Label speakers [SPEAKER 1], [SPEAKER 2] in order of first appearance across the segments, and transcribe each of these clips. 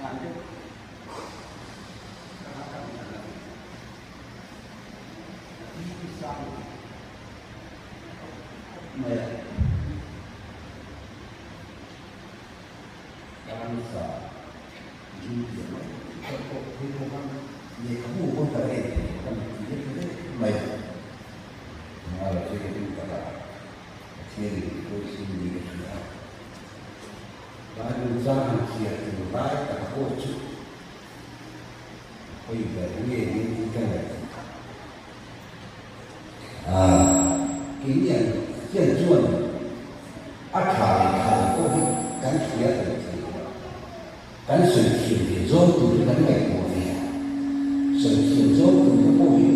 [SPEAKER 1] dan deuh ka ka mi la i sang mai a
[SPEAKER 2] Cancer ding piah mai chuan pawh thil pawh khan lehkhabu pawn ka en thei ka mit ti vek vek mai a. Ngai lo che ka tum tak a, Pathian in huaisin ni ka hria a. Bible chang han chhiar tur lai taka pawh chu hawi ber nge ni tih ka ngaihtuah. Keini ang hian chuan a tha leh tha lo pawh hi kan hria thei thei lo a, kan sawi thiam ve zawng tur hi kan ngaihtuah ve a, sawi thiam zawng tur te pawh hi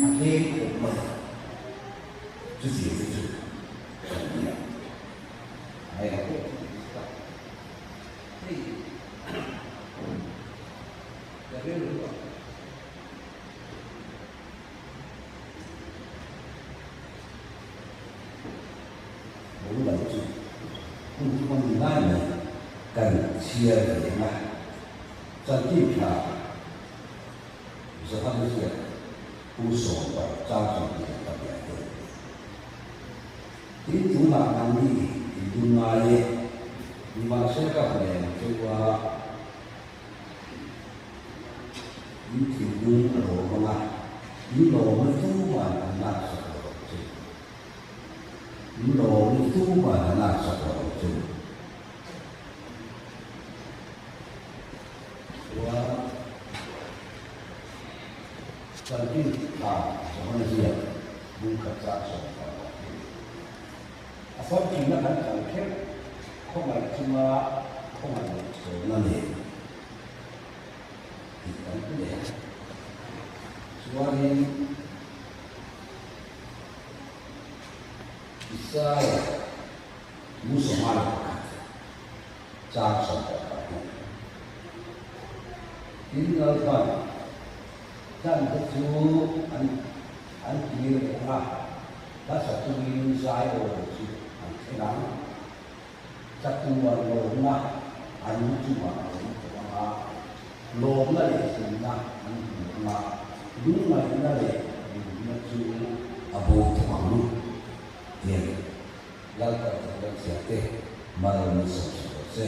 [SPEAKER 2] a tlem khawp mai a, chutiang te chu kan nia. Ai lo pawh chu ti ta.
[SPEAKER 1] Hei ka rilru a.
[SPEAKER 2] Lo lam chu hun chu hman lai mai kan chhiar ve ang a, chanchin tha Johan ziak Pu Sawmbar chang 20 leh pahnih te. Tin tunah nangni in dun ngai e, nimahsela ka hmu leh ang cheu a. In thinlung a lawm ang a, in lawmna tuman an laksak lo ang che. In lawmna tuman an laksak lo ang che. Chuan chanchin tha Johana ziak bungkhat chang 16 hi a famkimna kan chang kher khawngaih chunga khawngaih leh sawmna nen tih kan hmu leh a. Chuanin Isaiah Musawma leh pakhat chang 12. Tin Lalpan chan te chu an an kir leh ang a, hla sa chungin zai aw chu an thleng ang. Chatuan lawmna an chungah a awm tawh ang a, lawmna leh hlimna an hmu ang a, lungngaihna leh lungna chu a bo tawh ang tiin Lalpa Pathian thiante mal min sawm sak rawh se.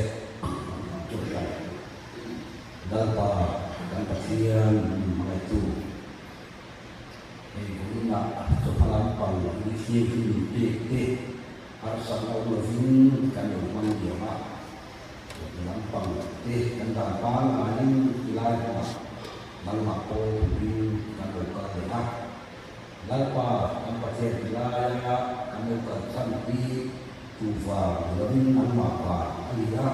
[SPEAKER 2] Chawhhlan Lalpa kan Pathian min hmangaihtu hei vawiinah chawhma lampang ni thianghlim min pek te, Harsatna awm lovin kan lo hmang diam a, chawhnu lampang te kan dan pangngaiin tilai hmunah nangmah pawl turin kan lo kal leh a. Lalpa kan Pathian tilaia kan lo kal chhan hi tu vang ni lovin nangmah vang a ni a,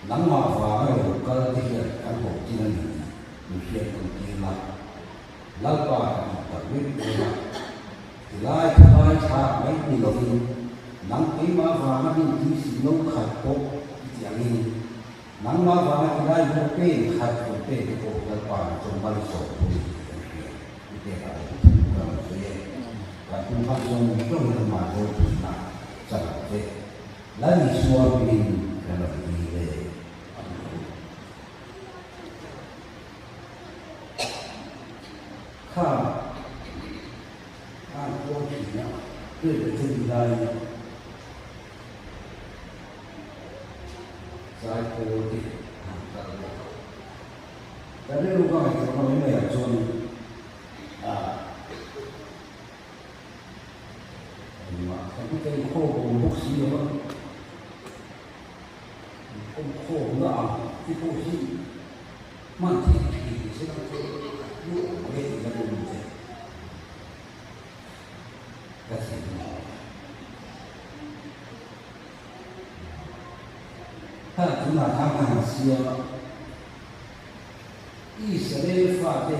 [SPEAKER 2] nangmah vanga lo kal te hian kan hlawhtlin a ni tih min hriat tawn tir la. Lalpa kan tih tak vek dawn a, tilai thulai thlak mai ni lovin nang keimah vanga min tui si no khat pawh i ti angin nangmah vanga tilai bawk pen khat rawn pen te pawh Lalpa na chuan malsawm pawh i tih kan hria i pek ah lawm thu ka rawn sawi e. Kan tum hman zawng zawng hian mah ropui na chan ang che. Lal Isua hmingin kan rawn dil e. Kha an khuang thin a, hei ka chu ni laiin zai pawl te an kal bawk a. Ka rilru ka ngaihtuah na mai mai ah chuan ah engmah ka hmu thei khawp awm bawk si lo va. Inkhawmkhawmna ang te pawh hi hman theih thin ni se lang chu luh ang leh tih ka rin che ka thlen a. Kha tunah khan ka han siam a, Israel fate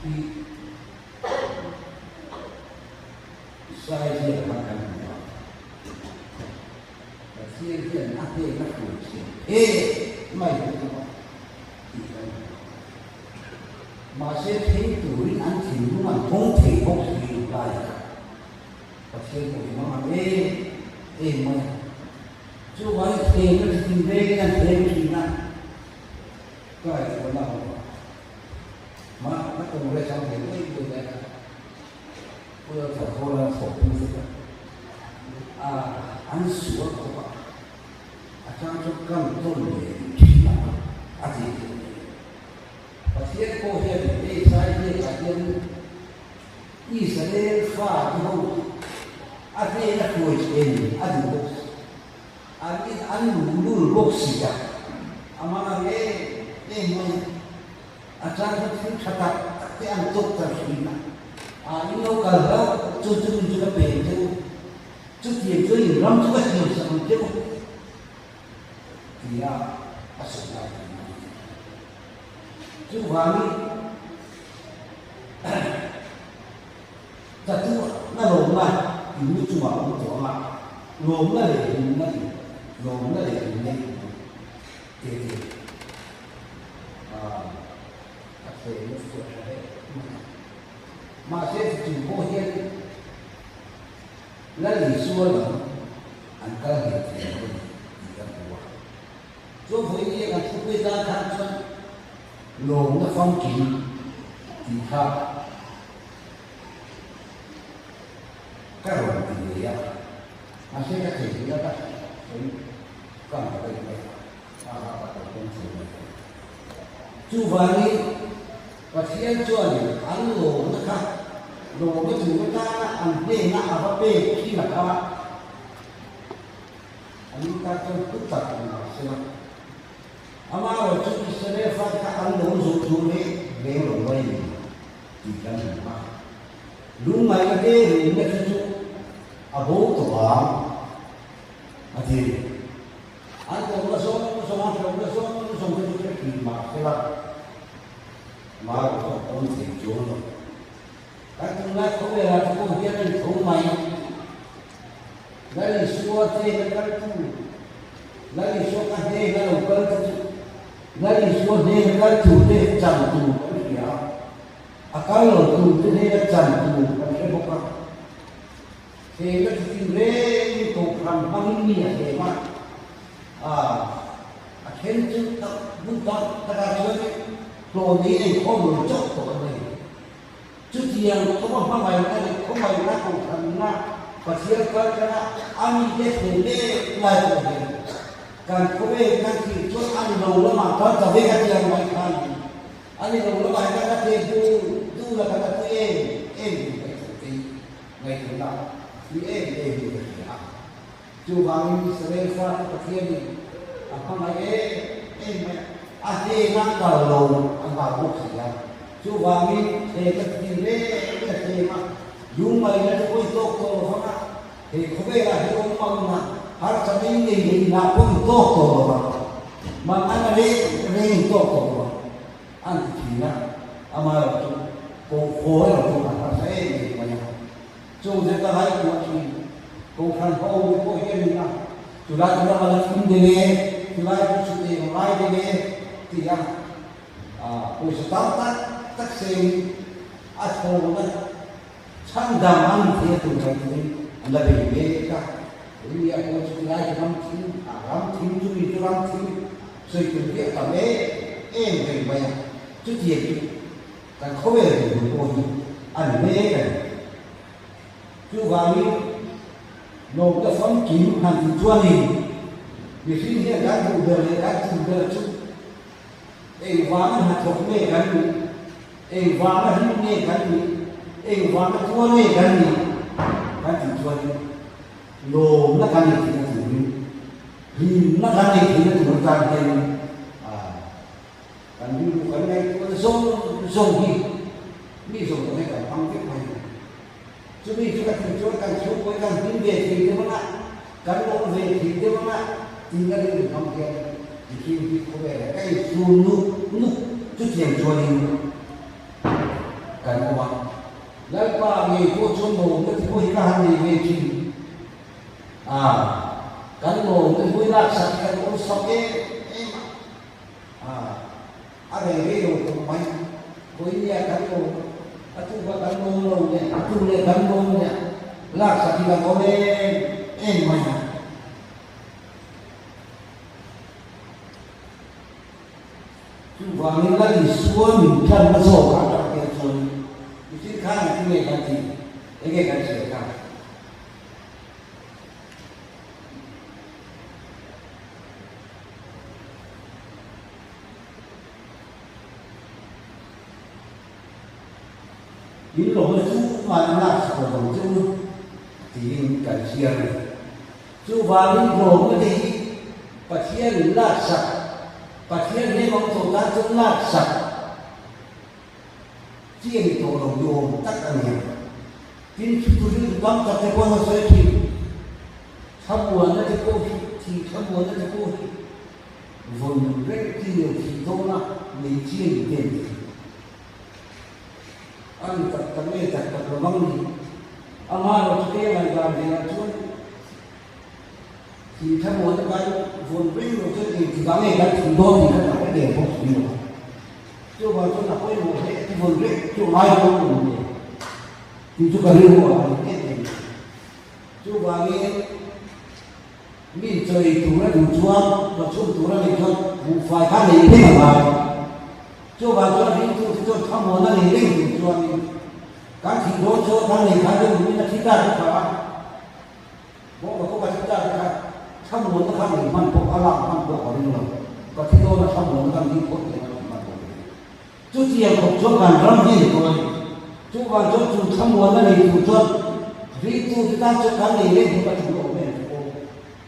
[SPEAKER 2] hi Sai hian khan kan hmu a. Pathian hian a hnena hruai chhiat he mai hi chu tih kan hmu a. Mahse thleng turin an thinlung an hawng thei bawk si lo lai a. Pathian pawh hi mang ang em em mai a. Chuvangin thleng a chitin vengin an thleng thin a.
[SPEAKER 1] Ka ngaihtuahna a awm a, mah ka Congress ang ve mai mai lai kha Pu Lalthanhawla thawhpui te kha a an sual khawp a, a chang chuan kan tawn ve thin a a ti thin a ni. Pathian pawh hian hei zai biakah hian Israel fa te ho a hnena hruai chen a duh bawk si. An in an luhlul bawk si a, a mang ang em em mai a. A chang chu thil tha tak tak te an tawk ta thin a, a in lo kal hlauh chu chu min chu ka pe ang che u, chutiang chuan in ram chu ka siam sak ang che u tia a sawi lai thin a ni. Chuvangin Tatuahna lawmna in lu chungah awm tawh ang a, lawmna leh hlimna in lawmna leh hlimna in hmu te te a thlehna chu a tha hle mai a. Mahse chuchung pawh hian Lal Isua lam an kal ngei thei lo a ni tih kan hmu a. Chuan vawiin kan thupui tan khan chuan lawmna famkim tih kha Ka rawn ti ngei a, mahse ka thei hle a ka sawi ka ang ta daih mai a, a ha ka kalpawm thei mai a. Chuvangin Pathian chuanin an lawmna kha lawmna tur atana an hnena a va pek thin a kha an intar chuan hlu tak a ni mahsela amaherawhchu Israel fate kha an lawm zawh tur leh reng lo mai a ni. Tih kan hmu a. Lungngaihna te rinna khi chu a bo tawh ang a ti. An tawrhna zawng zawng, an hlauhna zawng zawng te chu hre thin mah sela, mar pawh a awm thei chuang lo. Kan tunlai khawvelah te pawh hian a ni tho mai. Lal Isua te na kaltu, Lal Isua ka hnena lo kal te chu Lal Isua hnena kal tur te chan tur kan hria a, a kal lo tur te hnena chan tur kan hre bawk a. Hnena chu tin rengin kohhran hmangin mi a hlem a, a then chu tak hmun tak takah chuan hlawh nei a inkhawm lo chauh tawh a ni. Chutiang khawpa hmangaihna leh khawngaihna kohhranna Pathian kaltlang a a mite thlen mek lai pawh hian kan khawvel kan thlir chuan a ni lo lamah kal ta vek a ti ang mai khan a ni lo lamah hian ka thlen du du la kan a tui em em hi ka thlen phei ngaihtuahna tui em em hi ka hria a. Chuvangin Israel fate Pathianin a hmangaih em em mai a, a hnenah kal lo a hlau bawk si a. Chuvangin thlenna ti reng a thleng a, lungngaihna te pawh i tawk tawh lo vang a, he khawvelah hi awm mang a, harsatna in nei leh inah pawh i tawk tawh lo vang, mangan a reng reng in tawk tawh lo vang an ti thin a, amaherawhchu koh haw erawh chu an harsa em em mai a. Chung zet a ngaihtuah thin Kohhran ho te pawh hian in a, chulai chu ram a la thim deuh e, chulai chu chhut eng a ngai deuh e ti a, pawisa tam tak tak sengin a thawhna chhan dang an thei a tur mai turin an la bei mek a. Nia pawh chu chulai chu ram thim, a ram thim chu mi chu ram thim sawi tur hi a tam em em reng mai a, chutiang chu Kan khawvel dinhmun pawh hi a ni mek a ni. Chuvangin lawmna famkim han tih chuanin mihring hian kan duh ber leh kan tum ber chu engvanga hnathawk nge kan nih, engvanga hlim nge kan nih, engvanga tuar nge kan nih kan tih chuanin lawmna kan nei theihna turin, hlimna kan nei theihna tur atan hianin Kan rilru kan ngaihtuahna zawng zawng hi mi zawng zawng hi kan hmang vek mai a. Chumi chu ka tih chuan kan chhungkawi kan hlim ve thei deuh ang a, kan lawm ve thei deuh ang a tih a rilru hmang hian mihring hi khawvelah ka inchhung nuk nuk chutiang chuanin kan awm a. Lalpa ngei pawh chuan lawmna ti pawh hi ka han nei ve thin a, kan lawmna hi laksak hi kan awlsam em em a. A, a rei rei lo tawh mai. Vawinia kan lo, a tu kha kan lawm lo leh a tu leh kan lawm leh laksak hi kan awm em em mai a. Chuvangin Lal Isua min tlanna zawk ah tak hian chuan i thil khan engtin nge kan tih, enge kan hriat kha? In lawmna chu mahni lak sak lo vang che u tiin kan chhiar a ni. Chuvangin lawmna te hi Pathian in lak sak, Pathian hneng awm tawh tan chuan lak sak chi a ni tawh lo ni awm tak a ni ang. Tin, thu rilru tam tak te pawh an lo sawi thin. Thlamuanna te pawh hi, thih thlamuanna te pawh hi vawn reng chi lo thih dawna nei chi a ni te an ti. A ni tak tak nge tak tak lo vang ni. Amah lo chu kei a ngaihdan ve ah chuan thih thlamuan a kan vawn reng lo chuan eng tikah nge kan thih dawn tih kha kan hre der bawk si lo a. Chuvang chuan a pawimawh hle ti vawn reng chu a ngai dawn lo ni tih chu ka rilru ah a ni em em. Chuvangin Mi chawi tur a duh chuan, hlawhchhum tur a nih chuan buhfai kha nei reng a ngai. Chuvang chuan ringtu te chuan thlamuan a nei reng tur chuanin kan thih dawn chuan kan nei kha deuh duhin a thi ta te kha a, bawngka kawp a thi ta te kha thlamuanna kha nei hman pawh a lak hman pawh ka ring lo. Ka thi dawn a thlamuanna kan ding phawt thei a lak hman pawh ka ring lo. Chutiang khawp chuan kan ram hi a ni tawh a ni. Chuvang chuan chu thlamuanna nei tur chuan ringtu te tan chuan kan nei reng hi ka ṭul awm em te pawh,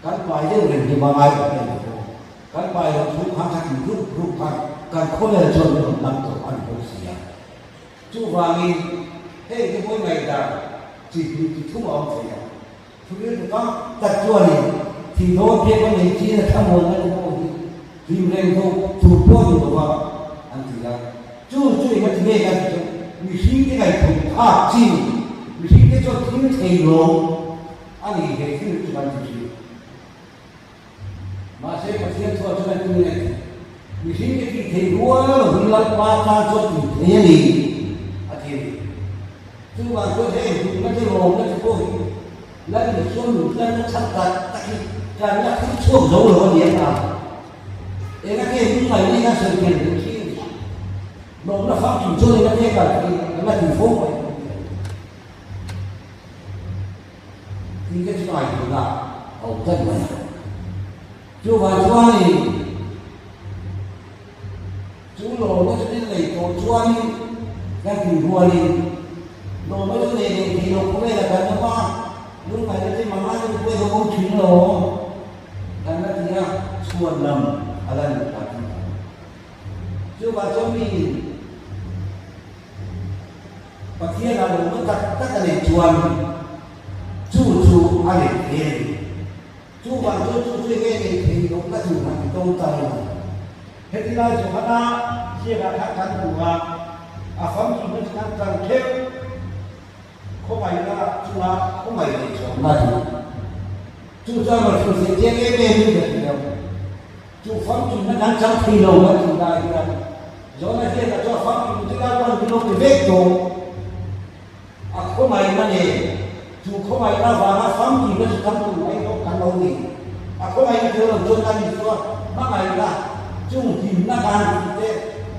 [SPEAKER 1] kan pai deuh reng hi va ngai awm em te pawh, kan pai loh thu khan kha ti rup rup khan kan khawvel chuan min rawn dang tawh a ni bawk si a. Chuvangin heng te pawh ngaihdan chi hnih chi thum a awm thei a. Thuril tak tak chuanin thih dawn phek a nei chin a thlamuanna te pawh hi hlim reng ho tur pawh ni lova an ti a. Chu chu eng a ti nge kan ti chu mihring te ngaihthawm phak chin mihring te chuan thil thei lo a ni he thil chu kan ti thin. Mahse Pathian thuah chuan a ti nge mihring te tih theih rual lovin Lalpa tan chuan tih thei a ni a ti a ni. Chuvang chuan heng hlimna te lawmna te pawh hi Lal Isua nunhlanna chhan tak tak hi kan la thil chhuak zo lo a ni ang a. Enga nge lungngaihna hian sawi tel duh thin? Lawmna famkim chuan enga nge kal thei kan la ti fo mai. Tih te chu ngaihtuahna a awm tlat mai a. Chuvang chuanin chu lawmna chu thil nei tawh chuanin kan tih rualin lawmna chu nei leh thei lo khawvela kan awm a, lungngaihna te manga te pawh hi a awm thin alawm kan la ti a, chhuan lam a la ni ta thin ang. Chuvang chuan miin Pathian a lawmna tak tak a neih chuan chu chu a neih thei a ni. Chuvang chuan chu chu enge neih thei loh ka duh han ti to ta lo. Heti lai Johana ziakah khan kan hmu a, a famkimna chu kan tang theuh khawngaihna chunga khawngaih leh chhawmna a ni. Chu chuan rawn hrilhfiah chiang em em in ka ti lo. Chu famkimna kan chang thei lo kan tih lai hian Johana ziakah chuan famkimna chu Lalpan min lo pe vek tawh. A khawngaihna nen, chu khawngaihna avanga famkimna chu tam tur mai pawh kan lo ni. A khawngaihna tel lo chuan kan Isua hmangaihna, chung hlimna kan tih te,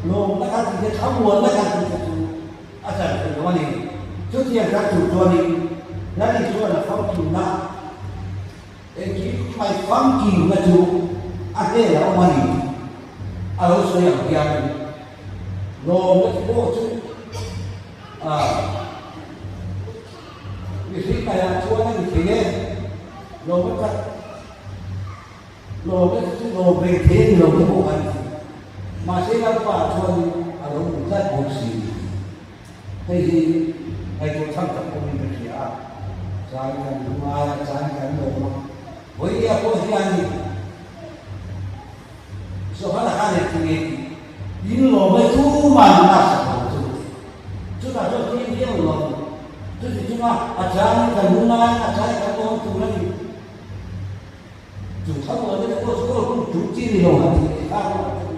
[SPEAKER 1] lawmna kan tih te, thlamuanna kan tih te chu a chan thei lo a ni. Chutiang kan tur chuanin Lal Isua'n a famkimna, engkim mai famkimna chu a hnenah awm a ni. A lo sawi ang hian lawmna te pawh chu A, mihring ngaiah chuan a ni thei e, lawm a tak, lawm a chu lawm reng thei a ni lo te pawh kan ti. Mahse Lalpa chuan a lo hmu tlat bawk si. Hei hi ngaihtuah chhan tak pawhin ka hria a, chai kan hmu ngai a, chai kan lawm a, vawinia pawh hianin Johana khan engtin nge tih? In lawm e tuman a sa tho chu ti. Chutah chuan thil viau lo. Chuti chunga a changin kan lu lai a chai kan awm tur a ni. Chu thlamuanna te pawh chu kawl kung ṭul chi ni lo han tih leh kha ruah chu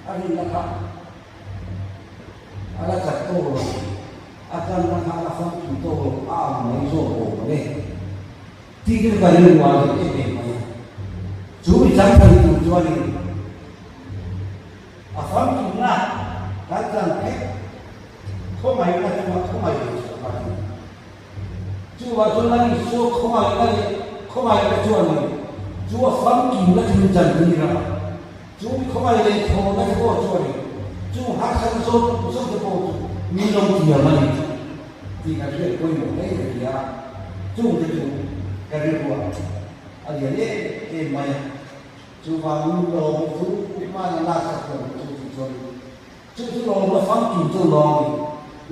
[SPEAKER 1] a rinna kha a la chat tawk lo. A tanna kha a la famkim tawk lo a ang mai zawk awm ang e. Tih chu ka rilru a let em em mai a. Chu mi chang thei tur chuanin a famkimna kan chan phek khawngaihna chunga khawngaih leh chhuah a ni. Chuvah chuan Lal Isua khawngaihna leh khawngaihna chuan in chu a famkimna chu min chan tir a, chu mi khawngaih leh thawhna te pawh chuan in chu harsatna zawng zawng te pawh chu min lo thiam a ni tih kan hriat pawimawh hle ka ti a, chungte chu ka rilruah a lian em em mai a. Chuvangin lawm chu hmana lak sak lo chu tih chuan chu chu lawmna famkim chu lawm a ni.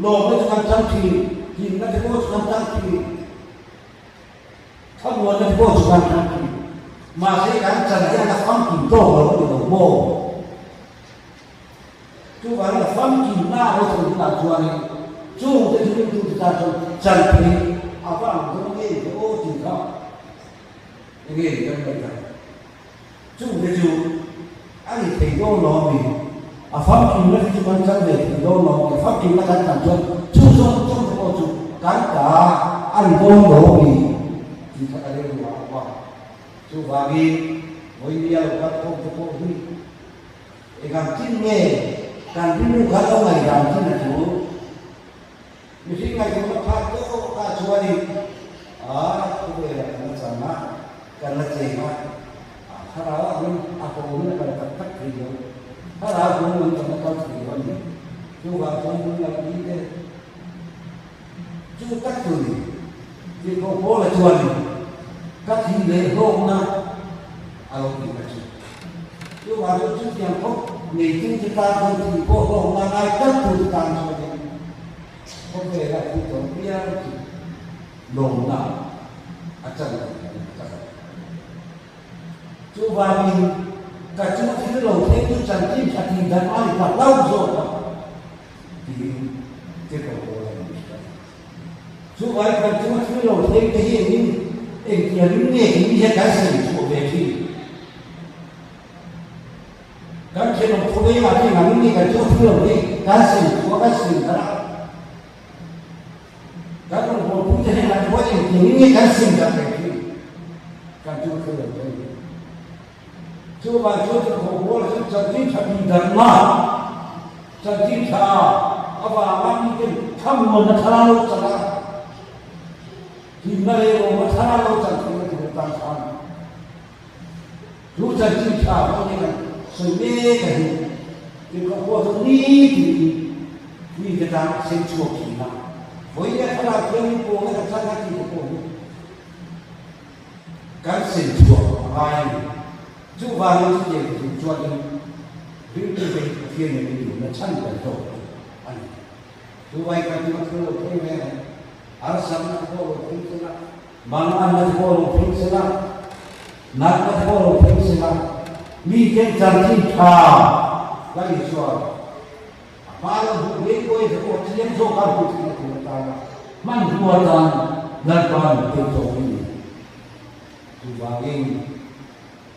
[SPEAKER 1] Lawmna chu kan chang thin, hlimna te pawh chu kan chang thin, thlamuanna te pawh chu kan chang thin. Mahse kan chan hian a famkim tawk lo a ni lo maw? Chuvangin a famkimna a lo thlen hunah chuanin chungte chu ringtute tan chuan chan thei a va ang dawn em ve aw tih kha Enge i kan ngaih dan? Chungte chu a ni thei dawn lo ami? A famkimna te chu kan chan ve thei dawn lo ami? A famkimna kan chan chuan chu zawng zawng te pawh chu kan ta a ni dawn lo ami? Tih kha ka rilru ah a awm a. Chuvangin vawinia lo kal khawm te pawh hi engang chin nge kan rilru kha lo ngaihdan chin a tul? Mihring ngaihtuahna phak tawh ah chuanin a khawvelah kan la chang a, kan la cheng a, thlarau angin a kawmin a kal tak tak thei lo, thlarau kawng an kan la kal thei lo a ni. Chuvang chuan lungngaih te chu tak chu ni. Tirhkoh Paula chuanin ka thih leh hlawkna a lo tih kha chu. Chuvang chuan chutiang khawp neitu te tan chuan thih pawh hlawkna ngai tlat tu te tan chuanin khawvela thil tawng piang chu lawmna a chan thei a ni tak a ni. Chuvangin ka chunga thil lo thleng chu chanchin tha tih dan a ni ta hlauh zawk a tiin Tirhkoh Paula in a hrilh a. Chuvai kan chunga thil lo thleng te hi engin engtiangin nge tih hian kan sawi chhuah ve thin. Kan thenawm khawvengah te engangin nge kan chunga thil lo thleng kan sawi chhuah kan sawi darh a. Kan rawngbawlpui te hnenah te pawh engtiangin nge kan sawi darh ve thin. Kan chunga thil lo thleng hi. Chuvang chuan thawh rual chu chanchin tha tih darhna, chanchin tha avanga miten thlamuanna thla lo chan a, hlimna leh lawmna thla lo chan theihna tur atan khan chu chanchin tha pawh hi kan sawi mek a ni. Tirhkoh pawh chu nitin mite tan a sen chhuak thin a, vawiin a thlalak thiangin pawhna kan chan a tih te pawh hi Kan sen chhuah a ngai a ni. Chuvangin chutiang ti tur chuanin ringtu te hi Pathian nen in duhna chhan kan hlawk tur a ni. Chuvai kan chu a thil lo thleng reng ang. Harsatna te pawh lo thleng sela, manganna te pawh lo thleng sela, natna te pawh lo thleng sela, miten chanchin tha la Isua a hma lo hmuh ngei pawhin te pawh chiang zawk a hmuh theihna tur atana hmanrua atan Lalpa min pek zawk hi ni. Chuvangin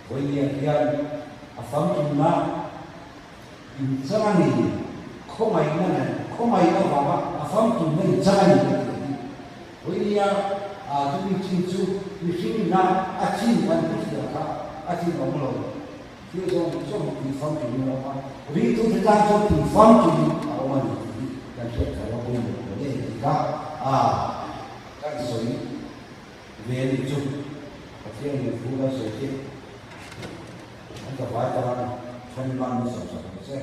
[SPEAKER 1] vawinia hian a famkimna inchang a ni, khawngaihna nen, khawngaihna vanga a famkimna inchang a ni ka ti a ni. Vawinia chumi chin chu mihring ina a chin kan hmu kha a chin awm lo. Thil zawng zawng hi tih famkim in a awm a, ringtute tan chuan tih famkim in a awm a ni tih hi kan hriat thar a pawimawh lo hle tih kha a kan sawi ve a nih chu. Pathian in thu kan sawi khi an ka vai tan then man na sawm sak ang che.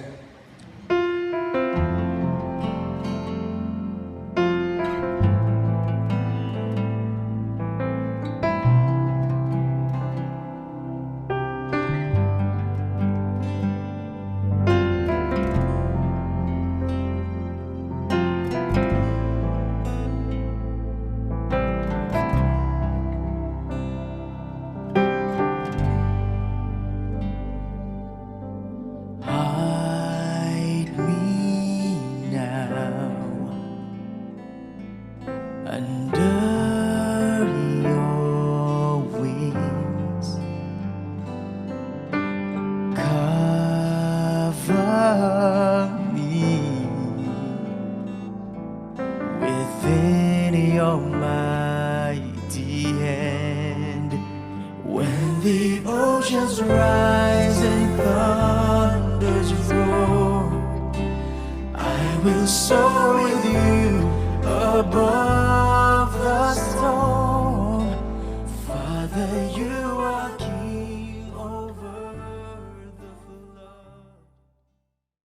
[SPEAKER 3] Hide me now under your wings. Cover me within your mighty hand. When the oceans rise and thunders roar. will soar with you above.